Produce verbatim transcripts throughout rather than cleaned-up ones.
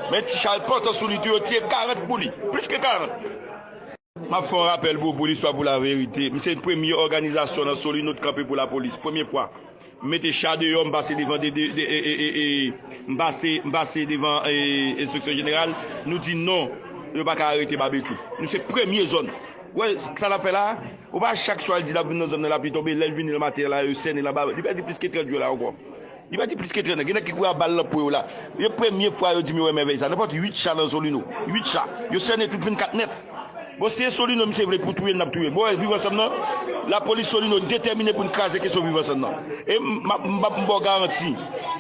Men ti chalpantan sou li tou, yo tiye karant pou li. Plis ke karant. M ap fè yon rapèl pou, pou listwa, pou laverite. M se premye òganizasyon nan Solino t kanpe pou lapolis. Premye fwa. M mete cha deyò, m pase devan de, de, de, e, e, e, e, m pase, m pase devan e, enspeksyon jeneral. Nou di non, yo pa ka arete Babekyou. Nou se premye zòn. Wè sa l ap fè la a? Ou pa chak swa l di l ap vin nan zòn nan, lapli tonbe, lè l vini nan maten an la, yo sène l anba, li pèdi plis ke trant jou la ankò. Li pèdi plis ke trant jou. Gen nèg ki kouri ak bal nan po yo la. E premye fwa yo di m yo wè mèvèy sa. Nenpòt uit cha nan Solino. Uit cha. Yo sène tout vennkat nèt. Bon, si e Solino misye vle pou touye n, n ap touye l. Bon, e Viv Ansanm nan, lapolis Solino detèmine pou n kraze kesyon Viv Ansanm nan. E m, m, m, m ba w garanti,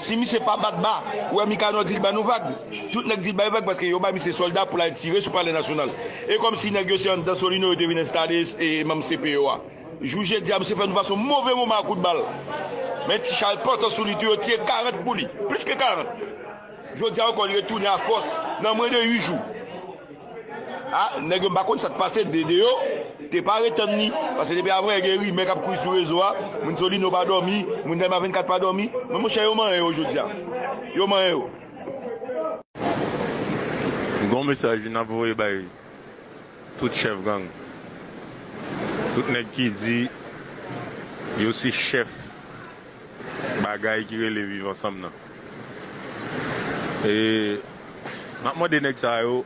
si misye pa bat ba, ou wè Mikanò di l ba nou vag. Tout nèg di l bay vag paske yo bay misye sòlda pou l al tire sou Palè Nasyonal. E kòmsi nèg yo se anndan Solino yo te vin enstale e manm C P yo a. Jou jedi a, misye fè nou pase yon move moman ak kout bal. Men ti chalpantan sou li tou, yo tiye karant pou li. Plis ke karant. Jodi a ankò, li retounen a fòs nan mwens de uit jou. A, nèg yo m pa konn sa k pase, de, de yo te pa ret tann li. Paske depi avan, gen rimè k ap kouri sou rezo a. Moun Solino pa dòmi, moun Dèlma vennkat pa dòmi. Men monchè, yo manyen yo jodi a. Yo manyen yo. Gon mesaj n ap voye bay tout chèf gang. Tout nèg ki di yo se chèf bagay ki rele Viv Ansanm nan. E m ap mande nèg sa yo,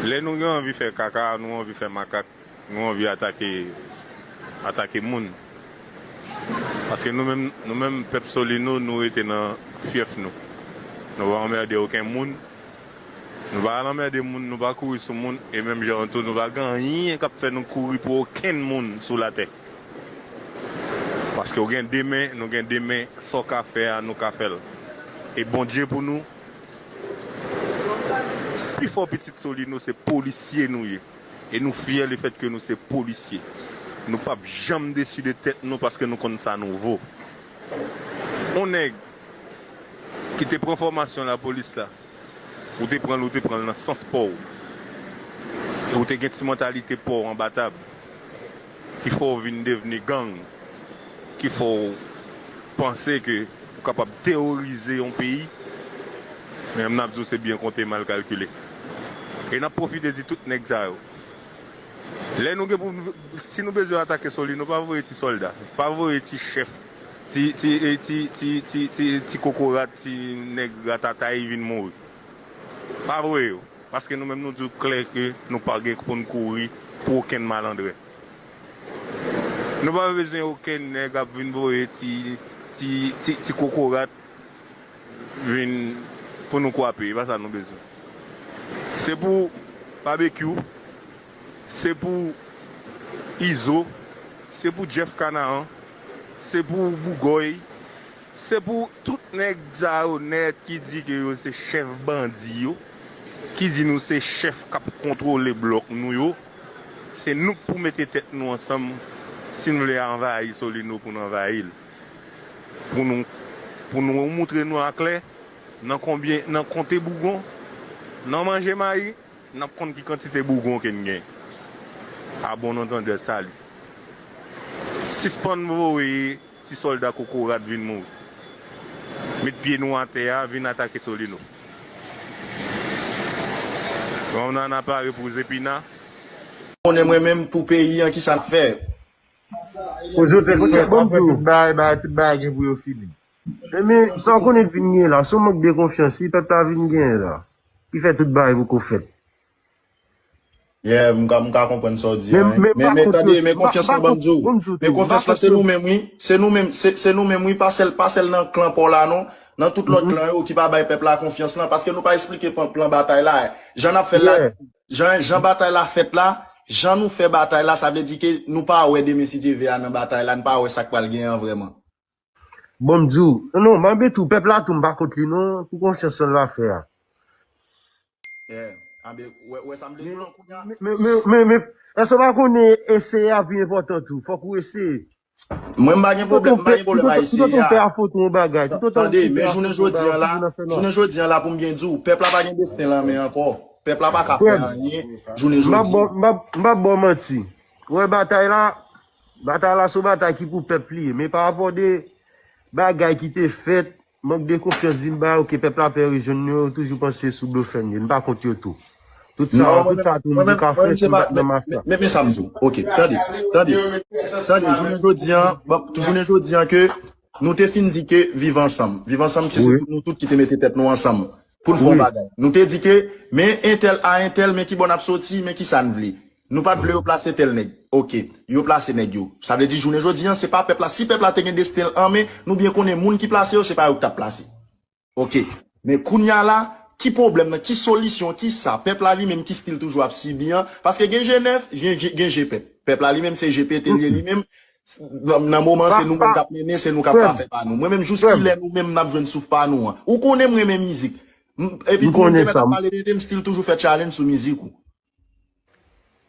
lè nou gen anvi fè kaka, nou anvi fè makak, nou anvi atake, atake moun. Paske nou menm, nou menm pèp Solino, nou rete nan fyèf nou. Nou pa anmède okenn moun. Nou pa al anmède moun, nou pa kouri sou moun, e menm jan an tou, nou pa gen anyen k ap fè nou kouri pou okenn moun sou latè. Paske w gen de men, nou gen de men, sa w ka fè a, nou ka fè l. E Bondye pou nou, pi fò pitit Solino se polisye nou ye. E nou fyè lefètke nou se polisye. Nou p ap janm desi de tèt nou paske nou konn sa nou vo. On nèg ki te pran fòmasyon lapolis la, ou te pran l, ou te pran l nan sans pa w. E ou te gen ti mantalite pa w anba tab ki fè w vin devni gang, ki fè w panse ke ou kapab teworize yon peyi. Men m ap di w se byen konte, mal kalkile. E n ap pwofite di tout nèg sa yo, lè nou gen pou, si nou bezwen atake Solino, pa voye ti sòlda, pa voye ti chèf, ti, ti, e, ti, ti, ti, ti, ti kokorat, ti nèg ratatay vin mouri. Pa voye yo. Paske nou menm nou di w klè ke nou pa gen pou n kouri pou okenn malandren. Nou pa bezwen okenn nèg ap vin voye ti, ti, ti, ti kokorat vin pou nou kwape. E pa sa nou bezwen. Se pou Babekyou, se pou Izo, se pou Jeff Kanaan, se pou Bougòy, se pou tout nèg sa yo nèt ki di ke yo se chèf bandi yo, ki di nou se chèf k ap kontwole blòk nou yo. Se nou k pou mete tèt nou ansanm si n vle anvayi Solino pou n anvayi l. Pou nou, pou nou moutre nou aklè nan konbyen, nan konte bougon, nan manje mayi, n ap konn ki kantite bougon ke n gen. A bon antandè, sali. Sispann voye ti sòlda kokorat vin mouri. Met pye nou atè a, vin atake Solino. Bon, n a pare pou Zepina. Konnen mwen menm pou peyi an, kisa n ap fè? Koze w tèt frè, apre tout bagay, bagay, tout bagay gen pou yo fini. Ebyen, sa w konnen k vin gen la, se yon mank de konfyans, wi, pèp la vin gen la. Ki fè tout bagay poko fèt. Yeah, m ka, m ka konprann sa w di a, wi. Men, men tande, men konfyans lan, ban m di w. Men konfyans lan, se nou menm, wi. Se nou menm, se, se nou menm, wi. Pa sèl, pa sèl nan klan pa w la, non. Nan tout lòt klan yo ki pa bay pèp la konfyans lan, paske nou pa esplike plan, plan batay la. Jan n ap fè l la, jan, jan batay la fèt la, jan nou fè batay la, sa vle di ke nou pa wè demen si Dye vle a nan batay la, n pa wè sa k pral genyen an vrèman. Bon, m di w, non, m anbete w, pèp la tou, m pa kont li non, pou konfyans lan l va fè a. Yeah. Anben, wè, wè sa m vle di w lan kounye a. Men, men, men, men, èske w pa konnen eseye a pi enpòtan tou? Fòk ou eseye. Mwen, m pa gen pwoblèm, m pa gen pwoblèm a eseye a. Tande, men jounen jodi a la, jounen jodi a la, pou m byen di w, pèp la pa gen desten lan men ankò. Pèp la pa ka fè anyen jounen jodi a. M p ap, m p ap ba w manti. Ou wè batay la, batay la se yon batay ki pou pèp li ye. Men pa rapò de bagay ki te fèt, mank de konfyans vin bay, oke, pèp la pè rejwenn nou, yo toujou panse sou blofè n ye, n pa kont yo tou. Tout sa, non, tout sa tou, nou ka fè si n pa t nan mafya. Men, men sa m di w. Oke, tande, tande, tande, jounen jodi an, bon, jounen jodi an ke nou te fin di ke viv ansanm. Viv ansanm, se, se nou tout ki te mete tèt nou ansanm pou n fè yon bagay. Nou te di ke, men entèl a entèl, men ki bò n ap soti, men ki sa n vle. Nou pa t vle yo plase tèl nèg. Oke, yo plase nèg yo. Sa vle di jounen jodi an, se pa pèp la. Si pèp la te gen desten l an men, nou byen konnen moun ki plase yo, se pa yo k t ap plase. Oke. Men kounye a la, ki pwoblèm nan, ki solisyon, ki sa pèp la li menm ki still toujou ap sibi an? Paske gen je nèf, gen, gen, gen je pèp. Pèp la li menm se je pete l ye li menm. Nan, nan moman se nou menm k ap mennen, se nou k ap ka fè pa nou. Mwen menm jous kilè nou menm n ap jwenn souf pa nou an? Ou konnen m renmen mizik. M- Epi tou m te mèt ap pale de, de m still toujou fè challenge sou mizik ou.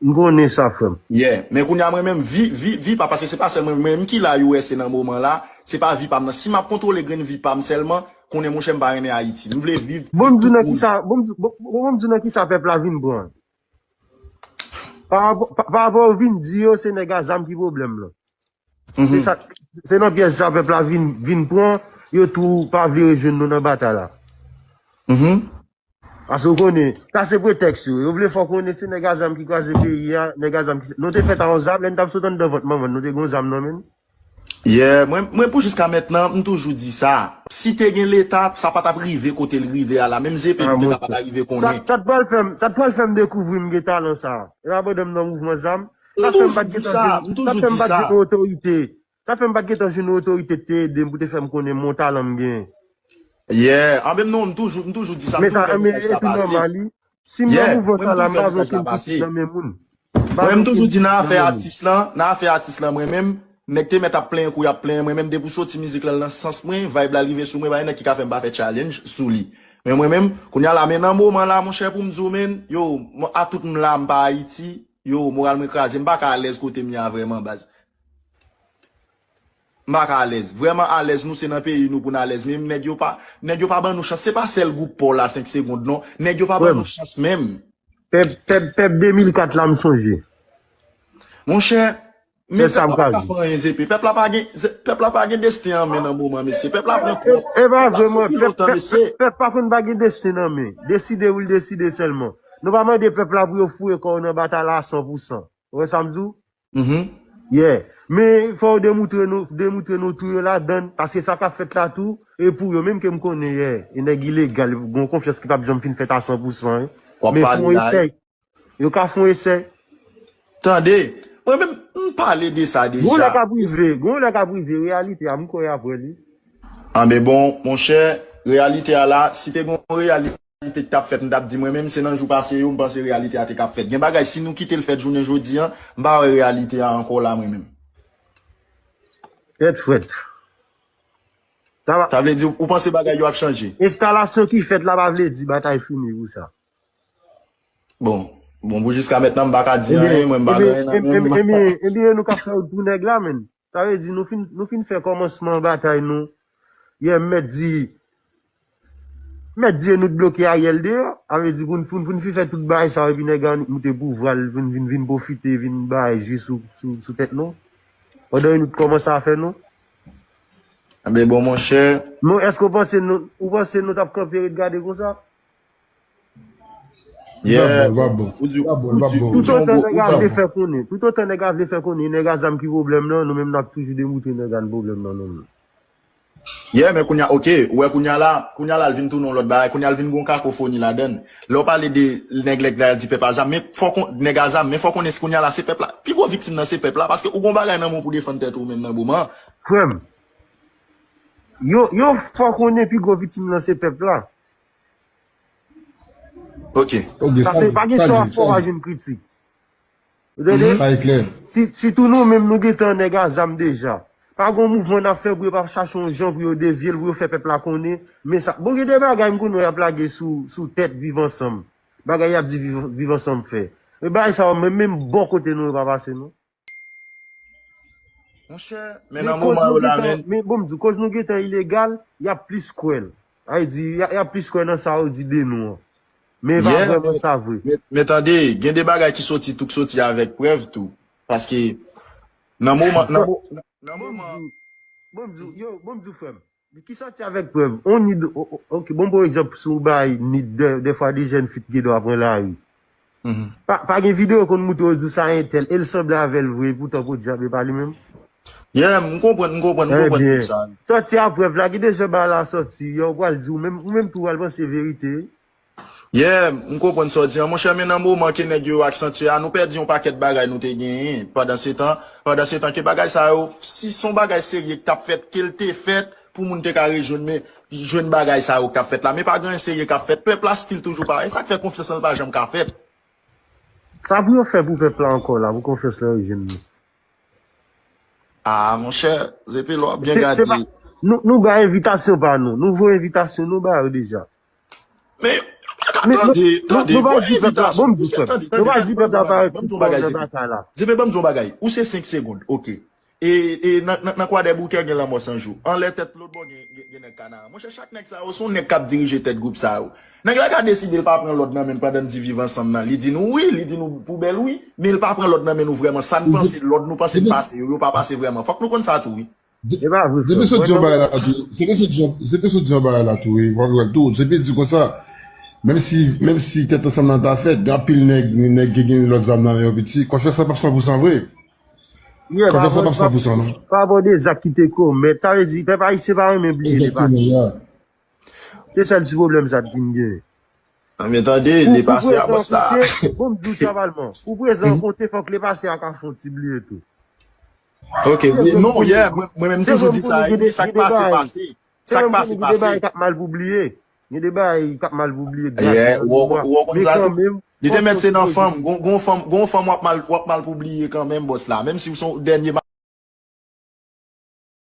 M konnen sa, frè m. Yeah. Men kounye a mwen menm, vi, vi, vi pa, paske se pa sèl mwen menm ki la U S A nan moman la, se pa vi pa m nan. Si m ap kontwole grenn vi pa m sèlman, konnen monchè m pa renmen Ayiti. M vle viv. Bon, m di w nan kisa, bon, m di w nan kisa pèp la vin pran. Pa rapò, pa rapò yo vin di yo, se nèg a zam ki pwoblèm lan. Se sa, se nan pyèj sa pèp la vin, vin pran, yo tou pa vle rejwenn nou nan batay la. Paske w konnen, sa se pretèks yo. Yo vle fè w konnen se nèg a zam ki kraze peyi a, nèg a zam ki. Nou te fèt a yon zam, lè n t ap sot anndan vant manman n, nou te gen yon zam nan men n. Yeah, mwen, mwen pou jiska mentnan, m toujou di sa. Si te gen Leta, sa pa t ap rive kote l rive a la. Menm zepe nou te ka pa t arive konnen. Sa, sa t pral fè m, sa t pral fè m dekouvri m gen talan sa. E pa pandan m nan mouvman zam. Sa fè m pa t gentan jwenn, sa fè m pa t jwenn otorite. Sa fè m pa t gentan jwenn yon otorite ki te ede m pou te fè m konnen mon talan m genyen. Yeah, anben non, m toujou, m toujou di sa, m toujou fè mesaj sa pase. Si m nan mouvman sa la, m pa vle okenn kritik nan men moun. Mwen menm m toujou di nan afè atis lan, nan afè atis lan mwen menm, nèg te mèt ap plenyen kou y ap plenyen, mwen menm depi w soti mizik lan nan sans mwen, vibe la rive sou mwen, pa gen nèg ki ka fè m pa fè challenge sou li. Men mwen menm, kounye a la, men nan moman la, monchè, pou m di w, men, yo, a tout m la, m pa Ayiti, yo, moral mwen kraze, m pa ka alèz kote m ye a vrèman, baz. M pa ka alèz. Vrèman alèz, nou se nan peyi nou pou n alèz. Men nèg yo pa, nèg yo pa ban nou chans. Se pa sèl gwoup pa w la senk segonn non. Nèg yo pa ban nou chans menm. Pèp, pèp, pèp de mil kat la m sonje. Monchè, men pèp la pa ka fè anyen zepe. Pèp la pa gen, pèp la pa gen desten an men nan moman, mesye. Pèp la pran twòp. E pa vrèman, pèp, pèp, pèp pa konn pa gen desten nan men. Deside wi l deside sèlman. Nou pa mande pèp la pou yo foure kò yo nan batay la a san pou san. Ou wè sa m di w? Yeah. Men fò w demoutre nou, demoutre nou tou yo ladann, paske sa k ap fèt la tou, e pou yo menm ke m konnen, yeah. E nèg ilegal, gon konfyans ki p ap janm fin fèt a san pou san, hein. Men fè yon esèy. Yo ka fè yon esèy. Tande, mwen menm, m pale de sa deja. Gon lè k ap rive, gon lè k ap rive, reyalite a, m kwè y ap wè li. Anben bon, monchè, reyalite a la, si te gon reyalite ki t ap fèt, m t ap di mwen menm, se nan jou pase yo, m panse reyalite a te k ap fèt. Gen bagay, si nou kite l fèt jounen jodi an, m pa wè reyalite a ankò la mwen menm. Tèt frèt. Sa vle di, ou panse bagay yo ap chanje? Enstalasyon ki fèt la pa vle di batay fini pou sa. Bon, bon, pou jiska mentnan, m pa ka di anyen, mwen m pa gen anyen nan men m. Ebyen, ebyen, nou ka fè wout pou nèg la, menn. Sa vle di nou fin, nou fin fè kòmansman batay nou. Yè m mèt di, m mèt di e nou t bloke Ariel deyò. Sa vle di pou n, pou n, pou n fin fè tout bagay sa yo, epi nèg la annik moute pouvwa l, vin, vin, vin pwofite, vin bay jwi sou, sou, sou tèt nou. Pandan e nou t kòmanse afè nou. Anben bon, monchè. Men èske w panse nou, ou panse nou t ap kanpe ret gade konsa? Yeah. Toutotan nèg a vle fè konnen, toutotan nèg a vle fè konnen nèg a zam ki pwoblèm nan, nou menm n ap toujou demoutre nèg a n pwoblèm nan nou menm. Yeah, men kounye a, oke, ou wè kounye a la, kounye a la l vin tounen yon lòt bagay, kounye a l vin gon kakofoni ladann. Lè w pale de nèg, nèg la di pèp a zam, men fò kon, nèg a zam, men fò konnen kounye a la se pèp la. Pi gwo viktim nan se pèp la, paske ou gon bagay nan men w pou defann tèt ou menm nan moman an. Frè m, yo, yo fò konnen pi gwo viktim nan se pèp la. Ok. Paske pa gen sa w ap fè w pa jwenn kritik. Ou tande? Sa e klè. Si, sitou nou menm nou gentan nèg a zam deja. Pa gon mouvman n ap fè pou yo pa chache yon jan pou yo devye l, pou yo fè pèp la konnen. Men sa, bon, gen de bagay m konnen y ap lage sou, sou tèt Viv Ansanm. Bagay y ap di Viv, Viv Ansanm fè. Men bagay sa yo, menm, menm bò kote nou yo pa pase non. Monchè, men nan moman yo la, men. Men bon, m di w, koz nou gentan ilegal, y ap plis kwè l. Sa vle di, y ap, y ap plis kwè nan sa yo di de nou an. Men e pa vrèman sa vre. Men, men tande, gen de bagay ki soti tou, k soti avèk prèv tou. Paske, nan moman, nan mo-, nan moman. Bon, m di w, yo, bon, m di w, frè m. Ki sòti avèk prèv. On nid, o- o- ok, bon, bon egzanp, si w bay nid, dè, dèfwa de jèn fi t gen dwa pran lari. Pa, pa gen videyo konn moutre w di w sa entèl, e l sanble avè l vre, poutan podyab e pa li menm. Yeah, m konprann, m konprann, m konprann tout sa. Sòti a prèv la, ki de jan bagay la sòti, yo pral di w menm, ou menm tou pral panse verite. Yeah, m konprann sa w di an. Monchè, men nan moman ke nèg yo aksantye a, nou pèdi yon pakèt bagay nou te genyen. Pandan se tan, pandan se tan ke bagay sa yo, si se yon bagay serye k t ap fèt, ke l te fèt, pou moun te ka rejwenn, men jwenn bagay sa yo k ap fèt la. Men pa gen anyen serye k ap fèt. Pèp la still toujou parèy. Sa k fè konfyans lan pa janm ka fèt. Sa pou yo fè pou pèp la ankò la, pou konfyans lan rejwenn nou? Ah, monchè, Zepelo ap byen gade. Nou, nou bay envitasyon pa nou. Nou voye envitasyon, nou ba yo deja. Men, yo pa ka tande, tande, voye envitasyon. Monchè, tande, tande, tande, ban m di yon bagay, Zepe. Zepe, ban m di yon bagay. Ou se senk segonn, ok. E, e nan, nan, nan Kwadèboukè gen lanmò san jou. Anlè tèt lòt bò gen, gen, gen nèg Kanara. Monchè, chak nèg sa yo, se yon nèg k ap dirije tèt gwoup sa yo. Nèg la ka deside l pa pran lòd nan men n pandan n di viv ansanm nan. Li di nou wi, li di nou poubèl wi, men l pa pran lòd nan men nou vrèman. Sa n panse, lòd nou panse n pase yo, yo pa pase vrèman. Fòk nou konn sa tou wi. E pa vre, frè. Zepe sot di yon bagay la tou. Zepe sot di yon, Zepe sot di yon bagay la tou, wi. Mwen wè l tou. Zepe di konsa, menm si, menm si tèt ansanm nan ta fèt, gen anpil nèg, nèg ki gen lòt zam nan men yo piti. Konfyans lan p ap san pou san vre. Konfyans lan p ap san pou san, non. Pa rapò de zak ki te komèt, sa vle di, pèp ayisyen pa renmen bliye lepase. Se sèl ti pwoblèm sa n fin gen. Men tande, lepase a bòs la. Bon, m di w sa palman. Pou prezan an konte, fòk lepase a ka fè yon ti bliye tou. Ok, non, yeah, mwen, mwen menm toujou di sa, di sa k pase, pase. Sa k pase, pase. Gen de bagay k ap mal pou bliye. Gen de bagay k ap mal pou bliye. Yeah, ou, ou konn sa tou. Li te mèt se nan fanm, gon, gon fanm, gon fanm w ap mal, w ap mal pou bliye kanmenm, bòs la. Menm si w se yon dènye